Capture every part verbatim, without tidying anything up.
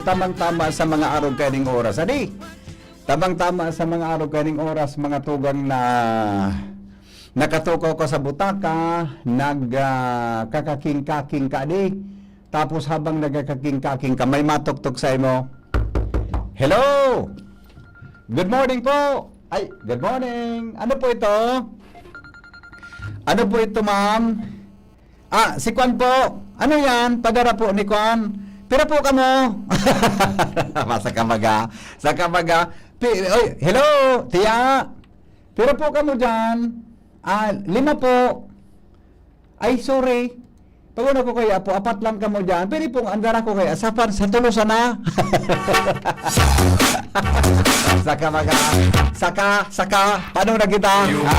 Tamang-tama sa mga arog kaining oras. Adi, tamang-tama sa mga arog kaining oras, mga tugang na nakatukaw ka sa butaka, nag, ah, kakaking-kaking ka, adi. Tapos habang nagkakaking-kaking ka, may matuktok sa imo. Hello! Good morning po! Ay, good morning! Ano po ito? Ano po ito, ma'am? Ah, si Kwan po. Ano yan? Padara po ni Kwan. Pira po kamo? Sa kabaga. Sa kabaga. Pi- oy, hello, tiya. Pira po kamo dyan? Ah, lima po. Ay, sorry. Pag-una ko kaya po, apat lang kamo dyan. Pwede pong andara ko kaya sa pan, sa tulo sana. Saka mga, saka, saka, paano na kita? Ha?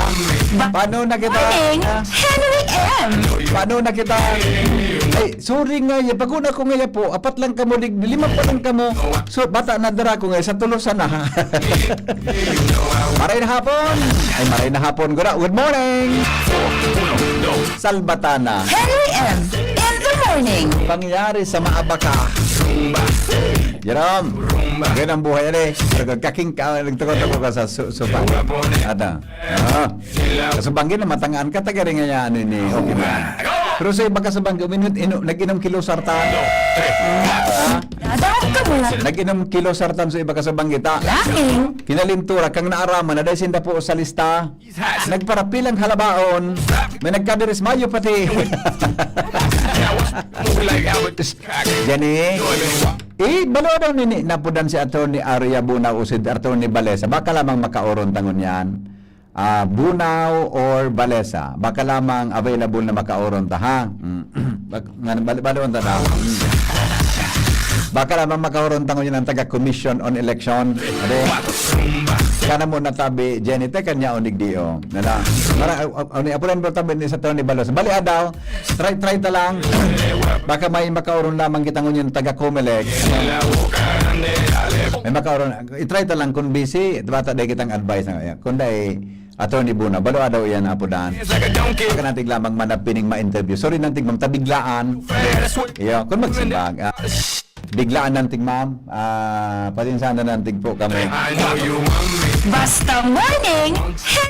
Paano na kita? Morning, Ha? Henry M. Paano na kita? Ay, sorry nga, ya, pag-una ko nga ya po, apat lang kamo, lig-, lima pa lang kamo. So, bata na dara ko nga, sa tulo sana. Maray na hapon. Ay, maray na hapon. Good, good morning. Salbatana. Henry M. In the morning. Pangyari sa maabaka. Jerome, ganyan ang buhay, ano eh. Kaking ka, nagtukot-tukot ka sa su- sopa. Ada. Ah. Sa banggi na matangaan ka, taga rin nga yan, ano ini. Okay ba? Pero sa iba ka sa banggi, uminut, inu, nag-inom kilo sartan. Ha? Dadaog ka muna. Nag-inom kilo sartan sa iba ka sa banggi, ta. Laing. Kinalintura, kang naaraman, na dahil sinda po sa lista. Nagparapilang halabaon. May nagkadirismayo pati. Gani. Eh, balo daw nini, napudan si Attorney Aria Bunao o si Attorney Balesa. Baka lamang makaoron tangon yan. Ah, Bunao or Balesa. Baka lamang available na makaoron ta, ha? Mm. Bak- nga, bal- balo ta na. Mm. Baka lamang makaoron tangon yan ang taga-Commission on Election. Ade, kana mo natabi, Jenny, te, kanya o nigdi, o. Nana, mara, uh, uh, ni apulan mo tabi ni sa Tony Balos. Bali, adaw, try, try ta lang. Baka may makaoron lamang kita ngunyan taga-Comelec. May makaoron, i-try ta lang kung busy, bata day kitang advice na, kung day, Attorney Buna, balo adaw iyan, apo Dan. Baka natin lamang manap pining ma-interview. Sorry, nantig, ma'am, tabiglaan. Iyo, kung magsimbag, ah. Biglaan nantig, ma'am. Ah, pasensya na nantig po kami. Basta morning.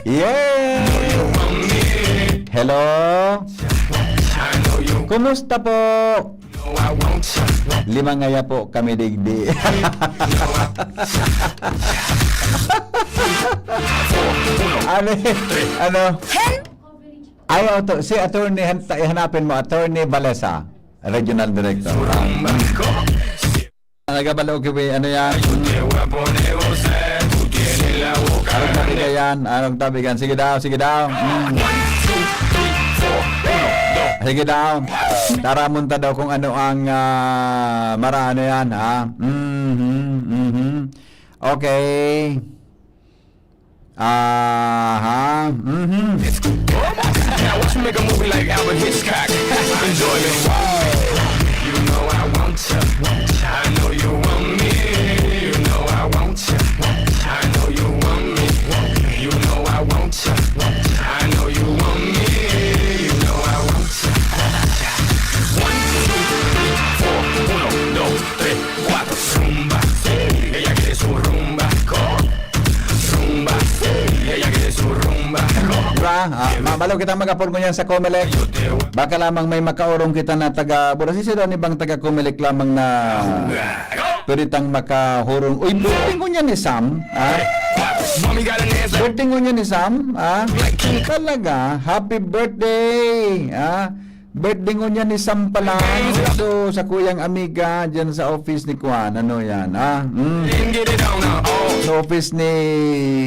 Yeah! Hello? Kumusta po? Lima ngaya po kami digdi. Ano? Ano? Ay, auto, si attorney, han- ta- hanapin mo, Attorney Balesa, Regional Director. Ah, nagabalo, okay, ano yan? Arog tabigan, arog tabigan. Sige daw, sige daw. Mm. Sige daw. Taramon ta daw kung ano ang ah, mara, ano yan, ha? Mhm, mhm. Okay. Aha. Mhm. Now what you make a movie like Alfred Hitchcock? Enjoy me. You know I want you. I know you want me. You know I want you. I know you want me. You know I want you. I know you want me. You know I want you. One, two, three, four. Uno, dos, tres, cuatro. Rumba. Ella quiere su rumba. Go. Rumba. Ella quiere su rumba. Go. Diba? Ah, mabalo kita mag-apor ngunyan sa Comelec. Baka lamang may makaorong kita na taga, bura si sila ni bang taga Comelec lamang na pwede tang makahurong. Uy, birthday ngunyan ni Sam, ah? Mommy got an answer. Birthday ngunyan ni Sam, ah? Like King Talaga, happy birthday, ah? Birthday ngunyan ni Sam pala. So, sa kuyang amiga, dyan sa office ni Kwan, ano yan, ah? Mm. Didn't get it on her own. Sa office ni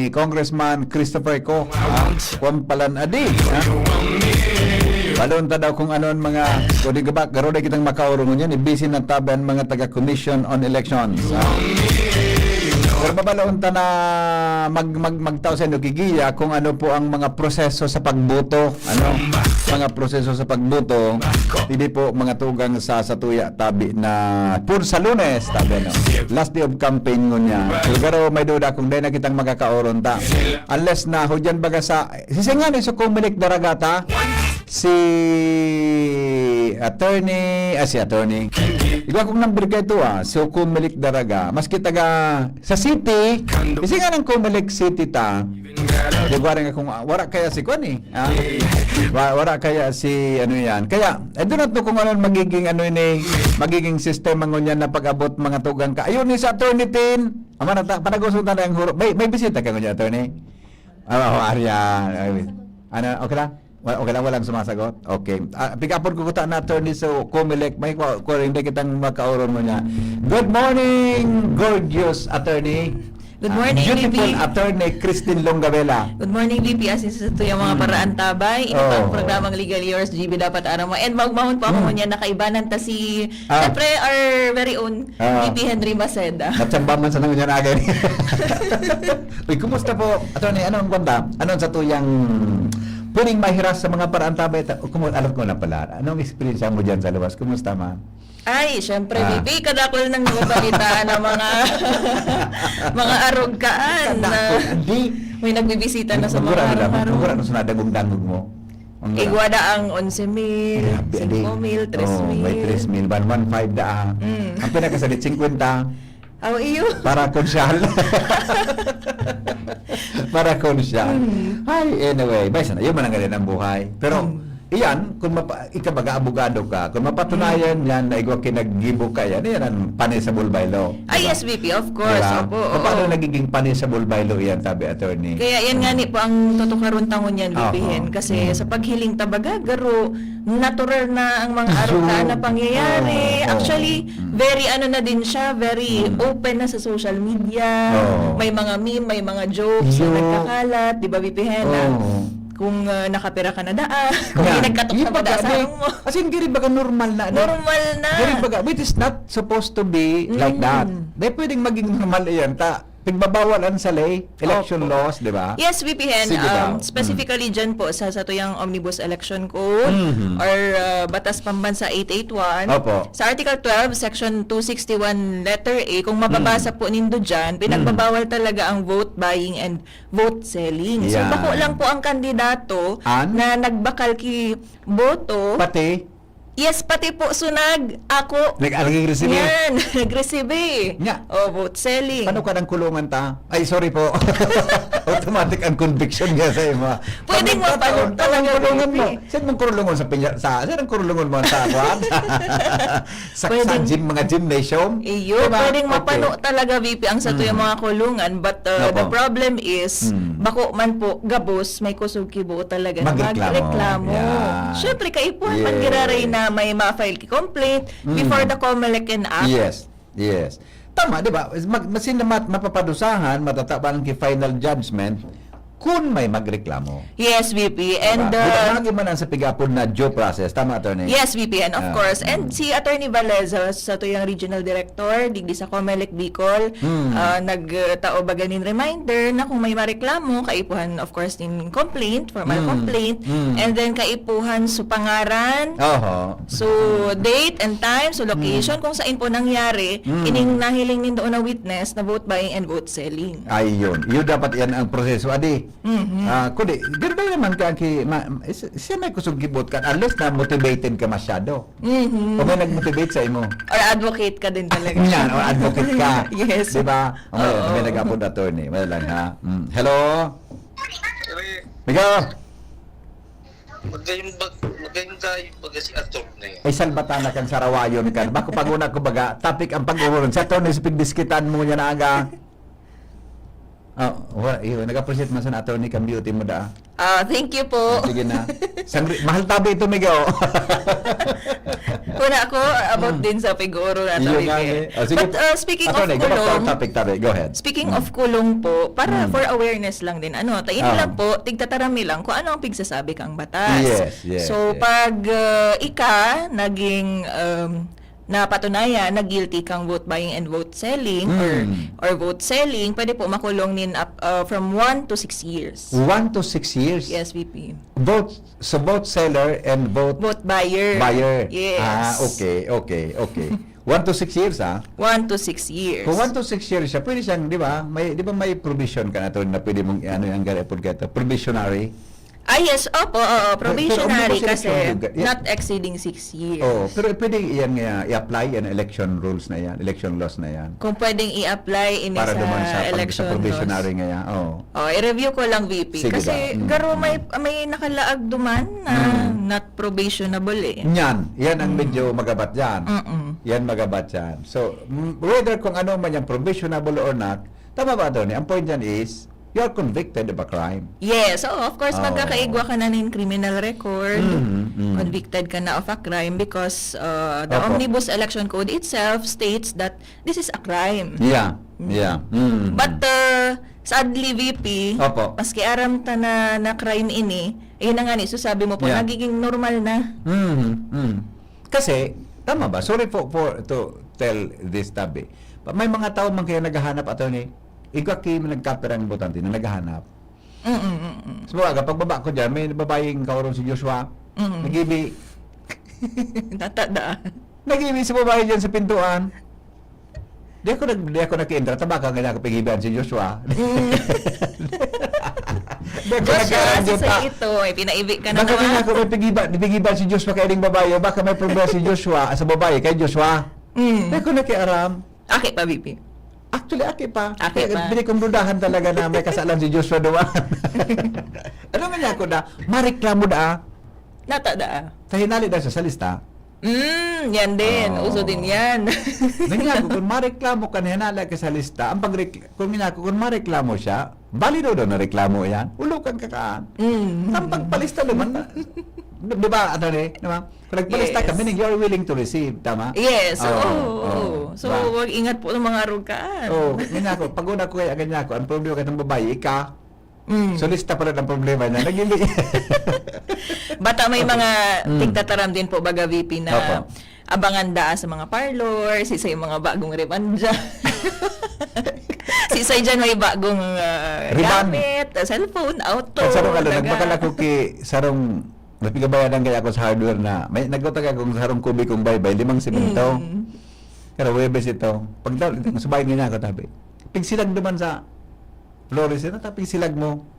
Congressman Christopher Co. Ah, Kwan palan adi, ah? Balon ta daw kung ano ang mga, kung di ba, garo na kitang makaurungon yan, ibisi na tabi ang mga taga-Commission on Elections, ah? Pero babaloon ta na mag, mag, magtao sa inyo, Kigiya, kung ano po ang mga proseso sa pagboto, ano? Mga proseso sa pagboto, hindi po mga tugang sa, sa tuya, tabi na, pur sa Lunes, tabi, no? Last day of campaign ngunyan. Pero may duda kung dahil na kitang magkakaoron ta. Unless na, hudyan baga sa, sisingani sa Comelec Daragata, Si attorney, ah, si attorney. Igwa kong number kaito, ah. So, Comelec Daraga. Maski taga sa city, kasi nga ng Comelec City ta. Di ba rin akong, ah, wala kaya si Kwan eh. Ah? Wa-, wala kaya si ano yan. Kaya, I do not know kung ano magiging ano ini, magiging sistema ngunyan na pag-abot mga tugang ka. Ayun ni sa attorney Tin. Ama na ta, panagusto na ang huro. May, may bisita ka ngunyan, attorney? Ah, oh, arya. Ay, ano, okay lang? Wa-, okay lang, walang sumasagot? Okay. Ah, pick-upon ko kuta na, attorney, so, Comelec, may kwa-, kwa-, hindi kitang makauron mo niya. Good morning, gorgeous attorney. Good Ah, morning, beautiful V P. Attorney Christine Longabela. Good morning, V P. As in, sa tuyang mga Hmm. paraan tabay. Ito pa ang Oh. programang Legal Yours, G B dapat aram mo. And maugmahon po ako Hmm. ngunyan, nakaibanan ta si, Ah. syempre, our very own Ah. V P Henry Maceda. Natsamba man sa nangunyan agay. Uy, kumusta po? Attorney, anong kwenta? Anong sa tuyang pwedeng mahiras sa mga paraan tabay? Ta-, kumu-, alam ko na pala. Anong eksperyensya mo dyan sa luwas? Kumusta, ma'am? Ay, syempre, Ah. V P, kadakol nang nababalitaan ng mga, mga arog kaan na Kadakol. Hindi. may nagbibisita na sa mga Magmura na lang. harong-harong. Magmura na sa nadangog-dangog mo. Ang Igwa da ang onse mil, Grabe, adi. singko mil, tres mil. Oh, may tres mil. Ban, one five da, ah. Mm. Ang pinakasalit, singkwenta. Aw, iyo. Para konsyal. Para konsyal. Mm. Ay, anyway. Bay, sana, yun man ang galing ng buhay. Pero, Mm. iyan, kung mapa-, ikabaga, abogado ka, kung mapatunayan Mm. yan na igwa kinaggibo ka yan, yan ang punishable by law. Ay, Diba? yes, V P, of course. Diba? Opo, Paano oo. nagiging punishable by law yan, tabi attorney? Kaya yan nga Mm. ni po ang tutukaron tangon yan, Aha. V P Hen. Kasi Mm. sa paghiling ta baga, garo, natural na ang mga Yun. arog na pangyayari. Oo, oo. Actually, Mm. very ano na din siya, very Mm. open na sa social media. Oo. May mga meme, may mga jokes na Yun. nagkakalat, di ba, V P Hen, na Oo. kung, ah, nakapira ka na daa, kung Nga. may nagkatok Yung na ba pagka-, daa sa di, harong mo. as in, giri baga normal na, ano? Normal na. Giri baga, which is not supposed to be like Mm. that. Di pwedeng maging normal iyan. Ta, pigbabawal an sali, election Opo. laws, di ba? Yes, V P Hen, Sige um, daw. Mm. specifically dyan po sa, sa tuyang Omnibus Election Code Mhm. or, uh, Batas Pambansa eight eight one, Opo. sa Article twelve, Section two sixty-one, letter A, kung mababasa Mm. po nindo dyan, Mm. pinagbabawal talaga ang vote buying and vote selling. So, Yan. bako lang po ang kandidato An? na nagbakal ki boto. Pati? Yes, pati po sunag, ako. Nag-, ah, nag-resibi? Yan, nag-resibi. Nga. Oh, vote selling. Paano ka ng kulungan ta? Ay, sorry po. Automatic ang conviction niya sa imo. Pwedeng Pag mapano nagkataon, talaga, ang kulungan mo. V P. Saan mong kurulungon sa pinya-, sa, saan ang kurulungon mo sa, kuwan? Sa, sa Pwedeng gym, mga gymnasium? Iyo, Diba? pwedeng Okay. mapano talaga, V P, ang sa tuyang Mm. mga kulungan. But, uh, the Opo. problem is, Mm. bako man po, gabos, may kusog ki boot talaga na Magreklamo. magreklamo. Yan. Siyempre, kaipuhan man Yes. giraray na may ma-file ki complaint Mm. before the Comelec can act. Yes. Yes. Tama, di ba? Mag-, masin na mat-, mapapadusahan, matataban ki final judgment kun may magreklamo. Yes, V P. Di And, ba? Di ba, uh, lagi man ang sa pig-apod na due process. Tama, attorney? Yes, V P. And of Ah, course, and mm. si Attorney Valeza, sa tuyang regional director, digdi sa Comelec Bicol, Mm. ah, nagtao baga nin reminder na kung may mareklamo, kaipuhan, of course, nin complaint, formal Mm. complaint, Mm. and then kaipuhan so pangaran, Oho. so date and time, so location, Mm. kung saan po nangyari, Mm. ining nahiling nindo na witness na vote buying and vote selling. Ayun. Yun dapat yan ang proseso, adi. Mhm. Ah, kundi, pero daw naman ka, ki-, ma-, is-, siya may kusog ki boot ka, unless na motivated ka masyado. Mhm. O may nag-motivate sa imo? Or advocate ka din talaga. Yan, or advocate ka. Yes. Di ba? O, may, Oo. may nag-apod attorney. Wala lang, ha? Mm. Hello? Hello. Migo? Magayong bag-, magayong gayo baga si attorney. Ay, salbatana kan sarawayon kan. Bako pag-una ko baga, topic ang pag-uulong. Sa attorney, sa pigdiskitan mo niya na aga. Ah, wala, iyo, nag-appreciate man sa attorney kang beauty mo da. Ah, thank you po. Ah, sige na. Sangri-, mahal tabi ito, Migo. Kuna ko, about Hmm. din sa pig-oro na Iyo tabi nga, eh. eh. Oh, sige. But, uh, speaking Attorney, of go back to our kulong, topic, tabi. Go ahead. speaking Hmm. of kulong po, para Hmm. for awareness lang din, ano, ta-, ini Ah. lang po, tigtataram mi lang kung ano ang pigsasabi kang batas. Yes, yes, So, yes. pag, uh, ika naging, um, napatunayan na guilty kang vote buying and vote selling or, Mm. or vote selling, pwede po makulong nin up, uh, from one to six years. One to six years? Yes, V P. Vote, so vote seller and vote Vote buyer. buyer. Yes. Ah, okay, okay, okay. One to six years, ah? One to six years. Kung one to six years siya, pwede siyang, di ba, may, di ba may provision ka na to na pwede mong, ano, ang gari po ka to, probationary? Ah, yes, opo, oo, Pero, pero probationary omnibus election kasi, rule ga-, yan. Not exceeding six years. Oo, pero pwede yan nga i-apply, yan, election rules na yan, election laws na yan. Kung pwedeng i-apply ini Para sa duman sa, pag, sa election probationary laws. Nga yan. Oo. Oh, i-review ko lang, V P. Sige Kasi ba? Mm, garo may, mm. May nakalaag duman na Mm. not probationable eh. Yan, yan ang Mm. medyo magabat yan. Mm-mm. Yan magabat yan. So, mm, whether kung ano man yung probationable or not, tama ba, Tony? Ang point dyan is, you are convicted of a crime. Yes, so of course, Oo. Magkakaigwa ka na nin criminal record, Mm, mm. Convicted ka na of a crime because uh, the Opo. Omnibus Election Code itself states that this is a crime. Yeah, Mm. yeah. Mm. But uh, sadly, V P, Opo. Maski aram ta na, na crime ini, ayun na nga ni, so sabi mo po, Yeah. Nagiging normal na. Mm, mm. Kasi, tama ba? Sorry for, for to tell this, tabi. May mga tao man kaya naghahanap, attorney, igwa ki nagkapirang botante na naghahanap. Mm-mm-mm. So, aga, pagbaba ko dyan, may babayeng kaurong si Joshua. Mm. Nagibi. Natada. Nagibi sa babae dyan sa pintuan. Di ako nag-, di ako nag-iintra, tabaka nga ako pigiban si Joshua. Di ako Joshua, nag-iintra, si Joshua. Ito, ay pinaibi ka na Baka naman. Nga ako may pigiba, pigiban si Joshua kaya ding babae, baka may problema si Joshua, sa babae, kay Joshua. Mm. Di ako nakiaram. Aki pa, V P. Actually, aki pa. Aki Kaya pa. Bili kong dudahan talaga na may kasalan si Joshua duman. Ano nga niya ako na, mareklamo da, Natada. Tahinali da siya sa lista. Mm, yan din. Oo. Uso din yan. Nangyari ko, kung mareklamo ka, nahinala ka sa lista, ang pag kung minako, kung mareklamo siya, balido daw na reklamo yan. Ulo kang kakaan. Mm. Ang pagpalista naman, di ba, ano eh, di ba? Kung nagpalista ka, Yes. Meaning you're willing to receive, tama? Yes, Oo, oo, oo. oo. So, Ba? Wag ingat po ng mga rugaan. Oo, minako, pag una ko kaya ganyan ako, ang problema ka itong babae, ika, Mm. Solista pala ang problema niya. Naging Bata may mga Mm. tigtataram din po, baga, V P, na Opo. Abangan daa sa mga parlor, sisay mga bagong rebanja. Sisay dyan may bagong ah, Reban. Gamit, ah, cellphone, auto, Pag sarong, ano, daga. Nagbakal ako ki sarong, napigabayadan kaya ako sa hardware na, may nagutag akong sarong kubi kong baybay, limang simento. Mm. Pero Huwebes ito. Pag da-, subayin niya ako, tabi. Pigsilag naman sa Flores, ano, tapig silag mo.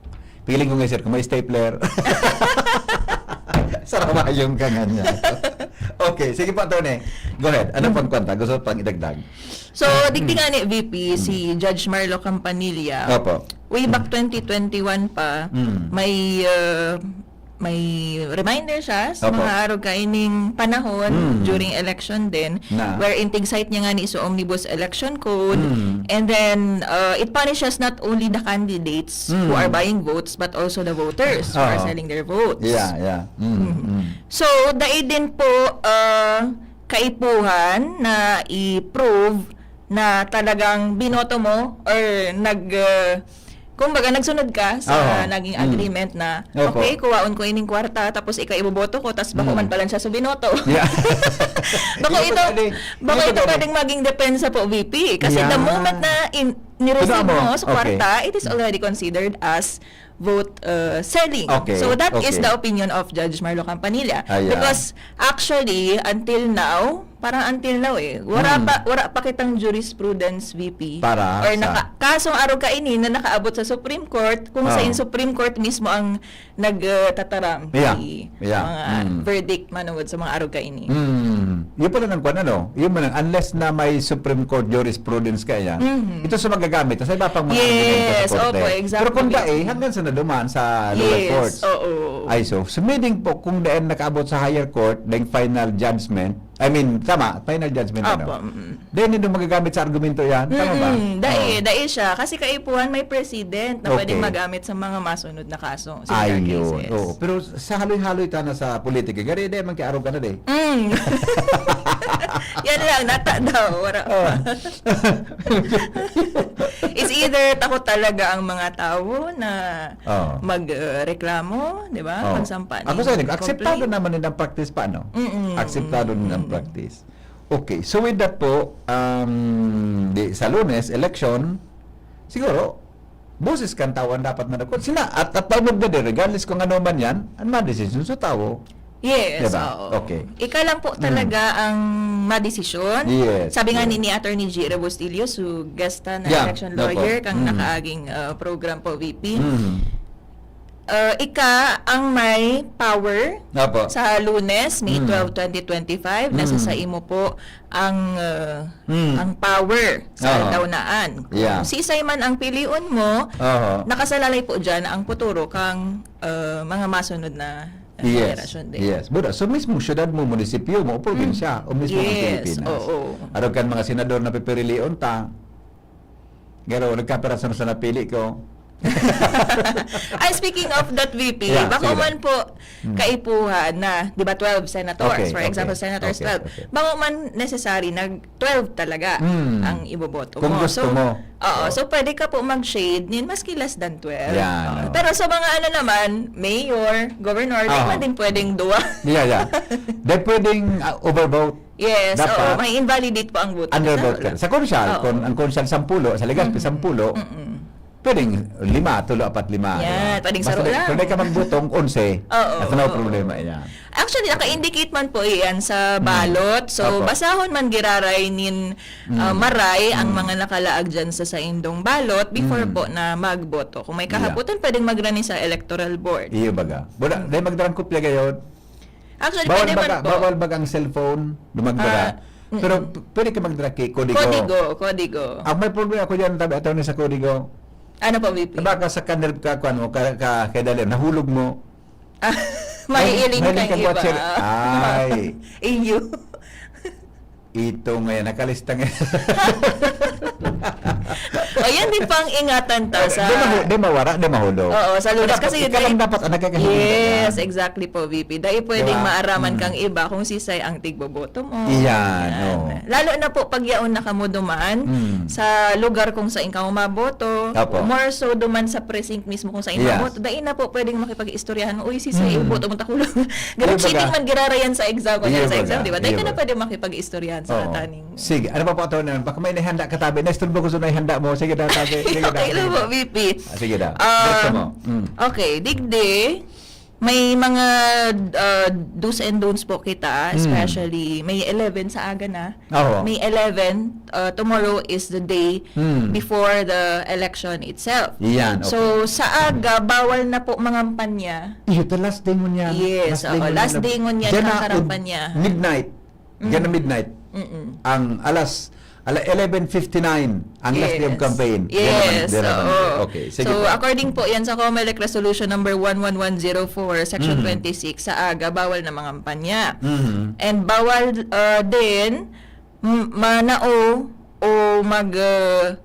Piling ko nga, sir, kung may stapler. Sarabayong ka nga niya. Okay, sige po, Tony. Go ahead. Ano pang kwenta? Gusto pang idagdag? So, digdi nga ni V P, si Judge Marlo Campanilla, Opo. way back twenty twenty-one pa, Mm. may uh, may reminder siya sa Opo. mga arog kaining panahon Mm. during election din, Na. Wherein tig-cite niya nga ni sa Omnibus Election Code, Mm. and then uh, it punishes not only the candidates who Mm. are buying votes but also the voters who are Oo. selling their votes. Yeah, yeah. Mm, Mm. mm. So, dai din po uh, kaipuhan na i-prove na talagang binoto mo or nag uh, kumbaga nagsunod ka sa Oo. naging Mm. agreement na Opo. Okay, kuwaon ko ining kwarta tapos ikaw iboboto ko tas bako Mm. man pala siya so binoto. Yeah. Bako Hindi ito, pwede. bako Hindi ito pwede. Pwedeng maging depensa po, V P. Kasi the Yeah. moment na in, nireceive Tama. mo sa kwarta, Okay. It is already considered as vote uh, selling. Okay, So that is okay. The opinion of Judge Marlo Campanilla. Ayan. Because actually, until now, parang until now eh, wala Hmm. pa wala pa kitang jurisprudence, V P. Para Or sa naka, kasong arog kaini na nakaabot sa Supreme Court, kung sa Oo. in Supreme Court mismo ang nagtataram Yeah. si Yeah. mga Mm. verdict manungod sa mga arog kaini. Mm. Yun pala ng kwan, ano? Yun man, unless na may Supreme Court jurisprudence kaya, Mhm. ito sa magagamit sa iba pang mga Yes, argumento sa korte. opo, exactly. Pero kung dai, hanggang sa naduman sa lower Yes, courts. Oo. Ay, so, so meaning po, kung dai nakaabot sa higher court, then final judgment, I mean, tama, final judgment, Opo, ano? mm. Then, hindi magagamit sa argumento yan. Tama ba? Mm-mm, dai, Oo. dai siya. Kasi kaipuhan may precedent na pwedeng Okay. Magamit sa mga masunod na kaso. Similar Ayun. cases. Oo. Pero sa haloy-haloy ta na sa politika, gari, dai man kaya arog ka na, dai. Mm. Yan lang, nata daw. Wala. Oh. It's either takot talaga ang mga tao na Oh. magreklamo, di ba? Oh. Magsampa Ako ng sa inyo, akseptado complaint. Naman din ang practice pa, no? Mm-mm. Akseptado din ang practice. Okay, so with that po, um, di, sa Lunes, election, siguro, boses kan tao ang dapat manakot. Sila, at, at paunod na din, regardless kung ano man yan, ang mga desisyon sa tao. Yes, Diba? Oo. Okay. Ika lang po Mm. talaga ang madesisyon. Yes, Sabi nga yes. ni, ni Attorney G. Rebustillo, so guest na Yeah, election no po. lawyer, kang Mm. nakaaging uh, program po, V P. Mm. Uh, ika ang may power Opo. sa Lunes, May Mm. twelve, twenty twenty-five. Nasa Mm. sa imo po ang uh, Mm. ang power sa Oo. daw naan. Kung Yeah. sisay man ang pilion mo, Oho. nakasalalay po dyan ang futuro kang uh, mga masunod na uh, Yes. henerasyon din. Yes. Buda, so mismo syudad mo, munisipyo mo, o probinsya, o mismo ang Yes, Pilipinas. Oo. Arog kan mga senador na pipirilion ta, pero nagkaperasan sa napili ko. Ay, speaking of that, V P, Yeah, bako sige man lang. po Hmm. kaipuhan na, di ba, twelve senators, Okay, for okay. example, senators Okay, twelve. Okay. Bako man necessary nag twelve talaga Hmm. ang iboboto Kung mo. gusto So, mo. Oo, Oo. So pwede ka po mag-shade nin maski less than twelve. Yan, Oo. oo. Pero sa mga ano naman, mayor, governor, di Oo. man din pwedeng duwa. Yeah, yeah. Di pwedeng uh, overvote. Yes, Dapat oo. May invalidate po ang boto. Undervote Sa- ka. Sa konsyal, Oo. kung ang konsyal sampulo, sa Legazpi Mm-mm. sampulo, Mm-mm. pwedeng lima, tulo, apat, lima. Yan, Di ba? pwedeng Basta saro di- lang. Kung di ka magbutong, onse. Oo, At no oo. Problema yan. Actually, naka-indicate man po iyan sa Mm. ballot. So, Opo. Basahon man giraray nin uh, Mm. maray ang Mm. mga nakalaag dyan sa saindong ballot before Mm. po na magboto. Kung may Yeah. kahapotan, pwedeng magrani sa electoral board. Iyo baga. Wala, dahil magdarang kopya gayon. Actually, Bawal pwede man baga, po. Bawal baga ang cellphone, lumagdara. Ah, mm-mm. Pero p- pwede ka magdara kay kodigo. Kodigo, kodigo. Ang may problema ko dyan, tabi attorney sa kodigo. Ano po, V P? Baka sa kanil ka, kuwan mo, ka, ka, kay dali, nahulog mo. Ah, mahihiling Mahiling kang kang iba. Watcher. Ay. Iyo. Ito ngayon, nakalista ngayon. O, yan din pang ingatan ta sa Di, mahu- di mawara, di mahulog. Oo, sa lunes Dapat kasi ikaw lang dahil- dapat ang nagkakahiling Yes, yan. Exactly po, V P. Dahil pwedeng Diba? maaraman Mm. kang iba kung sisay ang tigboboto mo. Iyan, oo. Lalo na po pag yaon na kamo duman Mm. sa lugar kung saan kamo maboto. Opo. More so duman sa precinct mismo kung saan Yes. maboto. Dahil na po pwedeng makipag-istoryahan. Uy, sisay, Mm. boto mo takulo. Iyo Ganun baga. cheating man giraray yan sa exam. Kung Iyo sa exam, baga. di ba? Dahil Iyo ka na baga. Pwede makipag-istoryahan sa Oo. taning. Sige, ano pa po ito na? Baka may naihanda ka tabi. Naistorbo ko sa naihanda mo. Sige na, tabi. Sige na, Okay sige lang po, na. V P. Ah, sige na. Ah, Diretso mo. Mm. Okay, digdi, may mga uh, do's and don'ts po kita, Mm. Especially May eleven sa aga na. Oo. May eleven, uh, tomorrow is the day Mm. before the election itself. Yan, okay. So, sa aga, bawal na po mangampanya. Iyo, the last day ngun yan. Yes, oo, ngun last yan. day ngun yan Diyan ang na, karampanya. Midnight. Diyan na Mm. midnight. Mm-mm. Ang alas, ala eleven fifty-nine, ang last day of Yes. campaign. Diyan naman, Yes, diyan naman. oo. Okay, sige So, po. according po yan sa COMELEC Resolution number one one one zero four, Section Mhm. twenty-six, sa aga, bawal na mangampanya. Mhm. And bawal uh, din m- manao o mag uh,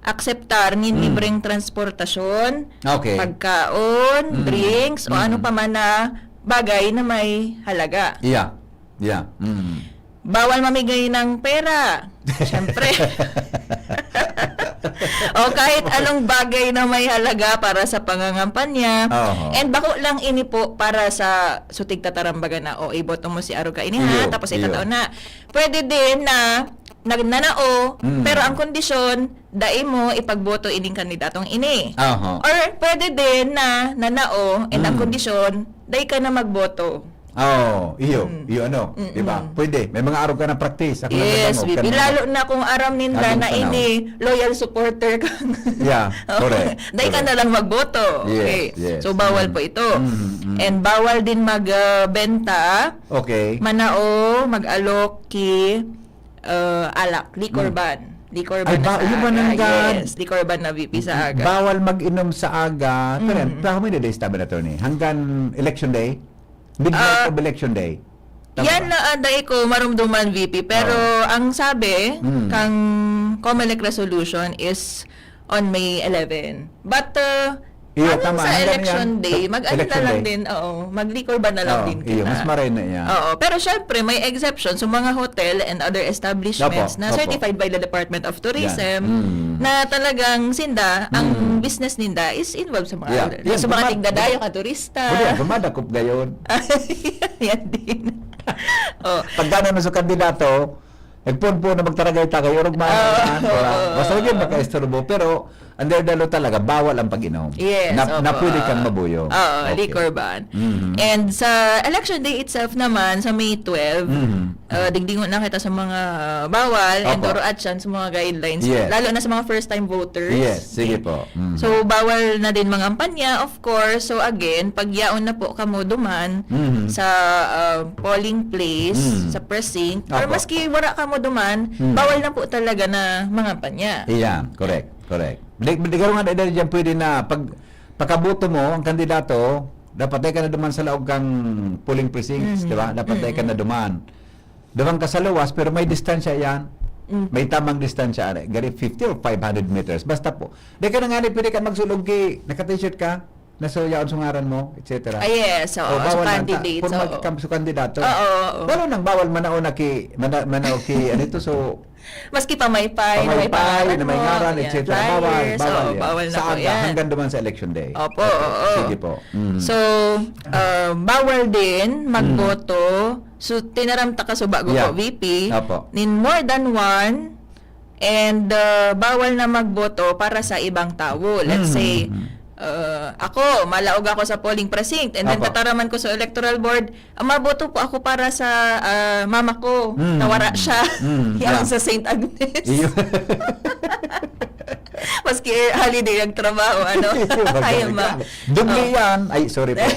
akseptar nin Mm. libreng transportasyon, Okay. pagkaon, Mm. drinks, o Mm. ano pa man na bagay na may halaga. Yeah. Yeah. Mm. Bawal mamigay ng pera. Siyempre. O kahit anong bagay na may halaga para sa pangangampanya. Oho. And bako lang ini po para sa sutig tatarambagan na, "O, iboto mo si Aruga ini, ha?" Iyo, Tapos iyo. itatao na. Pwede din na nag- nanao, Mm. pero ang kondisyon, dai mo ipagboto ining kandidatong ini. Oho. Or pwede din na nanao, and ang Mm. kondisyon, dai ka na magboto. Oh, iyo, Mm. iyo ano, Mm-mm. di ba? Pwede, may mga arog ka ng practice. Ako Yes, nagdangog V P. ka naman. Lalo na kung aram ninda Laging na tanaw. ini loyal supporter ka. Yeah, Oo. correct, Dahil ka correct. na lang magboto. Yes, Okay. yes. So, bawal Mm. po ito. Mm, mm. And bawal din magbenta, Okay. manao, mag-alok, ki, uh, alak, liquor Mm. ban. Liquor Ay, ban na ba-, sa yun man aga. ang gan- Yes, liquor ban na V P sa aga. Bawal mag-inom sa aga. Pero Mm. yan, pero may days tabi na to ni. Hanggang election day? Midnight Ah, of election day? Tama Yan ba? Na aday ko marumduman, V P. Pero Oo. Ang sabi, Mm. kang COMELEC resolution is on May eleven. But uh, Iyo, ano tama. sa Hanggang election yan, day, mag ano na election lang day. din, oo, mag-liquor ban na lang Oo, din iyo, kita. Mas maray na yan. Oo, pero syempre, may exception sa mga hotel and other establishments Opo, na opo. Certified by the Department of Tourism Yan. Mm. Na talagang sinda, ang Mm. business ninda is involved sa mga, Yeah. sa mga Yan, tigdadayo bumad- ka turista. Pwede yan, bumadak up gayon. Yan din. Oh. Pagka na sa kandidato, nagpunpo na magtaragay ta kayo, orog man, Oo, man, diba? oo, Basta oo. Yun, makaistorbo. Pero, under the law talaga, bawal ang pag-inom. Yes, na, opo, na pwede ah, kang mabuyong. Oo, Okay. liquor ban. Mhm. And sa election day itself naman, sa May twelve, Mhm. ah, digdingon na kita sa mga bawal and Opo. oroatyan sa mga guidelines, Yes. lalo na sa mga first-time voters. Yes, sige Okay. po. Mhm. So, bawal na din mangampanya, of course. So, again, pag yaon na po kamo duman Mhm. sa ah, polling place, Mhm. sa precinct, or Opo. maski wala kamo duman, Mhm. bawal na po talaga na mangampanya. Yeah, correct, correct. Di, di garo nga dahil dyan pwede na pag pagkaboto mo, ang kandidato, dapat dahil ka na duman sa laog kang polling precincts, Mhm. di ba? Dapat dahil ka na Mhm. duman. Duman ka sa luwas, pero may distansya yan. Mm. May tamang distansya, ari. Gari fifty or five hundred meters. Basta po. Di ka na nga ni pwede ka magsulog ki, naka-t-shirt ka, nasuyaon sa ngaran mo, et cetera. Ah, yes, oo. O, Sa bawal lang ta-, candidates, kung oo. magkam-, sa kandidato. Oo, oo, oo. Lalo nang bawal manao na ki, mana-, manao ki, ano ito, so, Maski pamaypay, na may Pamaypay, pangalan na may mo, ngaran, yan, et cetera. Bawal, flyers, bawal oo, yan. bawal na Sa po aga, yan. hanggang duman sa election day. Opo, Okay, oo. sige po. Mm. So, ah, bawal din magboto. So, tinaram ta kasuba ko Yeah. po, V P, Opo. nin more than one, and ah, bawal na magboto para sa ibang tawo. Let's Mm, say, mm. ah, ako, malaog ako sa polling precinct, and then Opo. tataraman ko sa electoral board, "Ah, maboto po ako para sa ah, mama ko, Mm, nawara mm. siya." Mm, Yan yeah. sa Saint Agnes. Iyo. Maski holiday ang trabaho, ano? Iyo, Ay, magaling ma. ka. Doble Oh. yan. Ay, sorry po.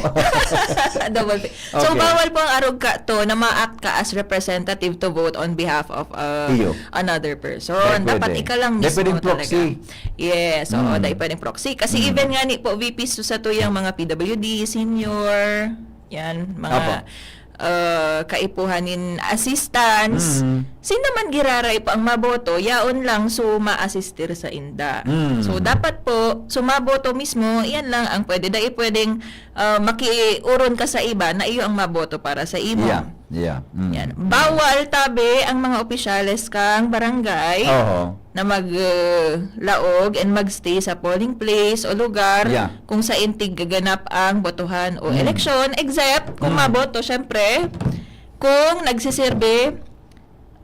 Double pay. So, Okay. bawal po ang arog ka to na ma-act ka as representative to vote on behalf of uh, Iyo. another person. Dahil Dapat pwede. ikaw lang Dahil mismo pwedeng talaga. proxy. Yes, oo, Mm. dahil pwedeng proxy. Kasi Mm. even nga ni po, V P, so sa tuyang mga P W D, senior, yan, mga Apo. uh, kaipuhan nin assistance, Mm. sinda man giraray po ang maboto, yaon lang so maasistir sa inda. Mm. So, dapat po, so maboto mismo, yan lang ang pwede. Dahil pwedeng uh, makiuron ka sa iba na iyo ang maboto para sa imo. Yeah, yeah. Mm. Yan. Bawal, tabi, ang mga opisyales kang barangay Oho. na mag, uh, laog and magstay sa polling place o lugar Yeah. kung sain tiggaganap ang botohan o Mm. eleksyon, except kung Mm. maboto, syempre, kung nagsisirbi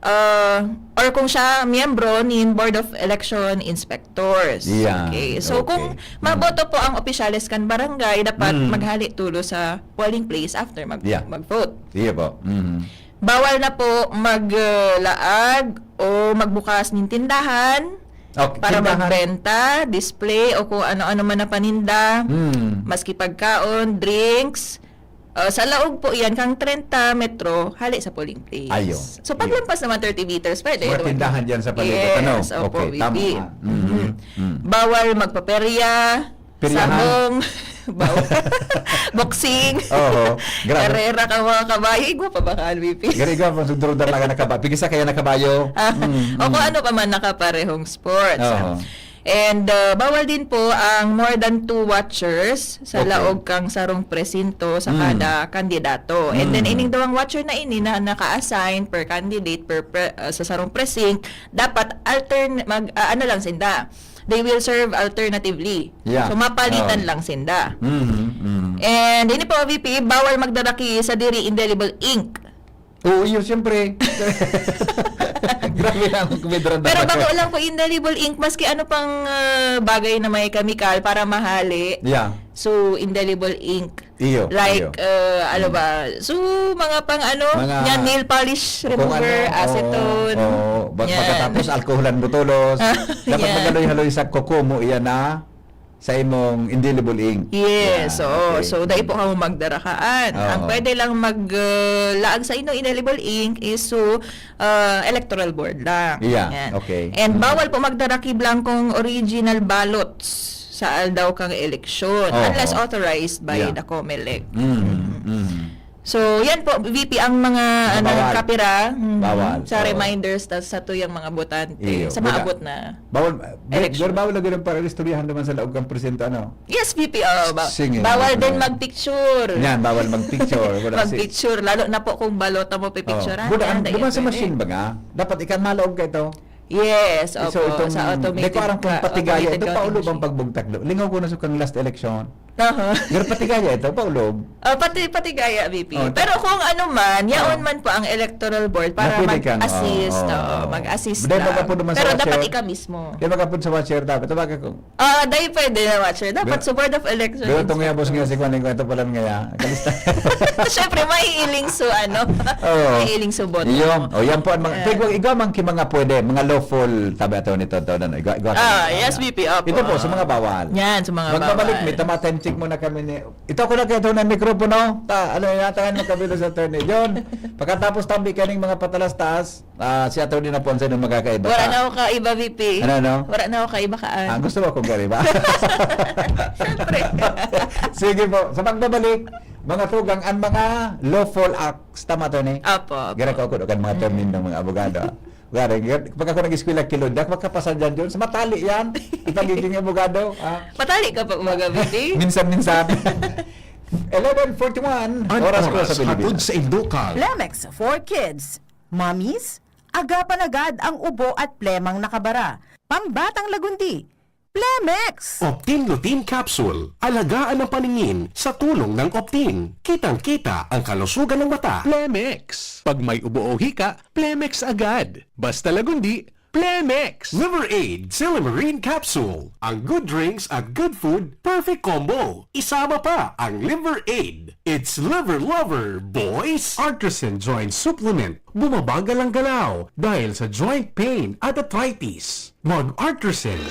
uh, or kung siya miyembro nin Board of Election Inspectors. Yeah, Okay. So, okay. kung maboto po ang opisyales kan barangay, dapat Mm. maghali tulo sa polling place after mag- Yeah. mag-vote. Iyo po. Mm. Bawal na po maglaag o magbukas nin tindahan Okay, para tindahan. magbenta, display, o kung ano-ano man na paninda. Mm. Maski pagkaon, drinks, uh, sa laog po yan, kang trenta metro, hali sa polling place. Ayo. So, paglampas naman thirty meters, pwede. Mga Doon. tindahan dyan sa palibot, Yes, ano? opo, Okay, V P. tama nga. Mm. Mhm. Mm. Bawal magpaperya, Peryahan. sabong, bawal. Boxing. Oo, grabe. Karera ka mga kabayo. Igwa pa ba ka, V P? Gari ka, pag sundro talaga na kabayo. Pigisa kaya na kabayo. Ah, Mm, o kung mm. ano pa man na kaparehong sports. Oo. And uh, bawal din po ang more than two watchers sa Okay. laog kang sarong presinto sa Mm. kada kandidato. And then, Mm. ining duwang watcher na ini na naka-assign per candidate, per pre- uh, sa sarong precinct, dapat altern mag uh, ano lang sinda. They will serve alternatively. Yeah. So, mapalitan Oo. lang sinda. Mm, mm. And ini po, V P, bawal magdara ki sa diri indelible ink. Oo, iyo, siyempre. Grabe na ang kumidra na. Pero bako lang po indelible ink, maski ano pang ah, bagay na may chemical para mahali. Yeah. So, indelible ink. Iyo, Like, iyo. uh, ano ba? So, mga pang ano, Mga yan, nail polish Kung remover, ano, acetone. Oo, oo. Bag- Yan. Pagkatapos, alkoholan mo tolos. Dapat Yan. magaloy-haloy sa kuko mo, iyan na sa imong indelible ink. Yes, Yan, oo. okay. So, dai po kamo magdarakaan. Oo. Ang pwede lang mag uh, laag sa inyong indelible ink is so uh, electoral board lang. Yeah, Yan. okay. And Mm. bawal po magdara ki blankong original ballots sa aldaw kang eleksyon Oo. unless authorized by Yeah. the COMELEC. Mm, mm. So, yan po, V P, ang mga Mga ano, bawal. kapira mm, Bawal. sa Oo. reminders ta, sa tuyang mga botante, Iyo. sa Buda. maabot na. Bawal, Election. Bawal lagi rin para istoryahan naman sa laog kang presinto, ano? Yes, V P, oh, ba- Sige, bawal okay. Din magpicture. Yan, bawal magpicture. Wala si- Magpicture, lalo na po kung balota mo Oh. pipicturehan. Buda, Yan, ang, dahil duman sa pwede. Machine ba nga? Dapat ikaw malaog ka ito. Yes, opo, So, itong, sa automated di ko alam kung ka- patigaya, automated ito pa counting ulo bang machine. pagbugtak do. Lingaw ko na sa kang last election. Aha. Pero pati kaya ito, paulob. Ah, pati pati gaya, V P. Oh, Pero kung ano man, yaon Oh. man po ang electoral board para Na pwede kang, mag-assist. oo, Oo, oo. mag-assist Dahil lang. magkapod naman sa Pero dapat watcher. Ika mismo. Kaya magkapod sa watcher, dapat tawagan ko. Ah, dahil pwede na, watcher. Dapat Pero- sa Board of Election Pero itong Inspectors. Yabos nga si Kwan, yung kwento pala nga, kalista. Siyempre, maiiling so, ano? Oo. Maiiling so boto. Yung, o yan po ang mga, Yeah. pero igwa man ki mga pwede, mga lawful, tabi ato nito, to, ano, igwa, igwa, Ah, igwa, yes, igwa. V P, opo. Ito po, sa mga bawal. Yan, sa mga Magbabalik, bawal. may tama time check muna kami ni, ito ko na kayo na mikropono, ta, ano yung natangan mo kabilo sa attorney. Yun, pagkatapos tambi kaning mga patalas-taas, ah, si attorney na po ang sino magkakaiba. Wala Ta- na ako kaiba, V P. Ano, ano? Wala na ako kaiba kaan. Ah, gusto mo akong kaiba? Siyempre. Sige po, sa pagbabalik, mga tugang, ang mga lawful acts, tama to ni? Opo, opo. Gara ko ako kan mga termin ng mga abogado. Gara, gara, pag ako nag-eskwela kilod, dak makapasa dyan yun. Sa matali yan, ang pagiging abogado. Ah. Matali ka pa umaga, V P? Minsan-minsan. eleven forty-one, An oras po sa oras hatod Pilipinas. sa Indokal. Plemex for Kids. Mommies, agapan agad ang ubo at plemang nakabara. Pambatang lagundi. Plemex! Optin Lutein Capsule. Alagaan ang paningin sa tulong ng Optin. Kitang-kita ang kalusugan ng mata. Plemex. Pag may ubo o hika, Plemex agad. Basta lagundi, Plemex. Liver Aid Silymarin Capsule. Ang good drinks at good food, perfect combo. Isama pa ang Liver Aid. It's Liver Lover, boys! Artisan Joint Supplement. Bumabagal ang galaw dahil sa joint pain at arthritis. Mag-Artisan.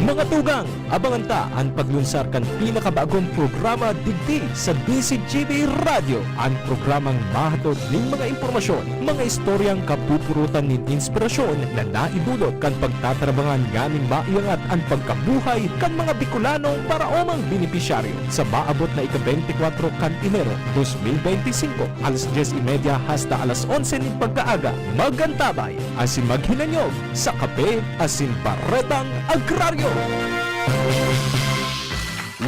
Mga tugang, abangan ta an paglunsar kan pinakabagong programa digdi sa D Z G B Radyo, an programang mahatod nin mga impormasyon, mga istoryang kapupurutan nin inspirasyon na naidulot kan pagtatarabangan nganing maiangat an pagkabuhay kan mga Bicolanong paraomang benepisyaryo. Sa maabot na ika-beintikwatro kan Enero, dos mil beintisinko, alas dyes y media hasta alas onse nin pagkaaga, mag-antabay asin maghinanyog sa kape asin baretang agraryo.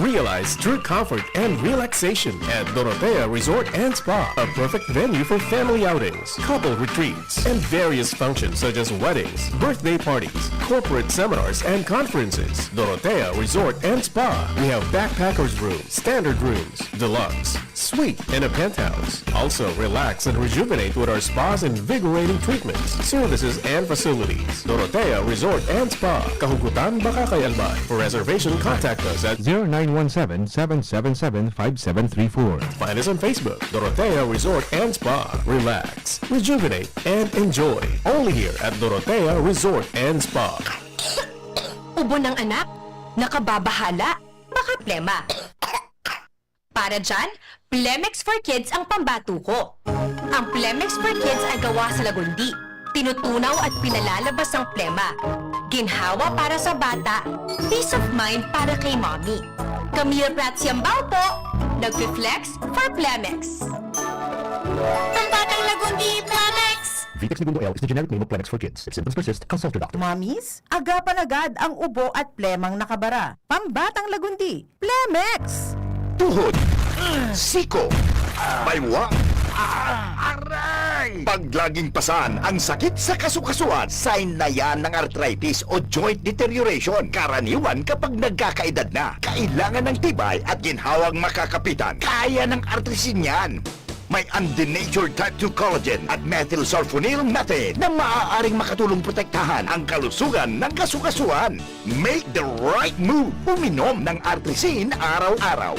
Realize true comfort and relaxation at Dorotea Resort and Spa. A perfect venue for family outings, couple retreats, and various functions such as weddings, birthday parties, corporate seminars, and conferences. Dorotea Resort and Spa. We have backpackers room, standard rooms, deluxe, suite, and a penthouse. Also, relax and rejuvenate with our spa's invigorating treatments, services, and facilities. Dorotea Resort and Spa, Kahugutan, Bacacay, Albay. For reservation, contact us at zero nine one seven, seven seven seven, five seven three four. Find us on Facebook, Dorotea Resort and Spa. Relax, rejuvenate, and enjoy. Only here at Dorotea Resort and Spa. Ubo ng anak? Nakababahala? Baka plema. Para dyan, Plemex for Kids ang pambato ko. Ang Plemex for Kids ay gawa sa lagundi. Tinutunaw at pinalalabas ang plema. Ginhawa para sa bata, peace of mind para kay mommy. Camille Prats Yambao po, nagfi-flex for Plemex. Pambatang lagundi, Plemex! Vitex Negundo L is the generic name of Plemex for Kids. If symptoms persist, consult your doctor. Mommies, agapan agad ang ubo at plemang nakabara. Pambatang lagundi, Plemex! Tuhod, siko, baywang, aray! Pag laging pasan ang sakit sa kasukasuan, sign na yan ng arthritis o joint deterioration. Karaniwan kapag nagkakaedad na, kailangan ng tibay at ginhawang makakapitan. Kaya ng Artrisin yan. May undenatured type two collagen at methylsulfonyl methane na maaaring makatulong protektahan ang kalusugan ng kasukasuan. Make the right move. Uminom ng Artrisin araw-araw.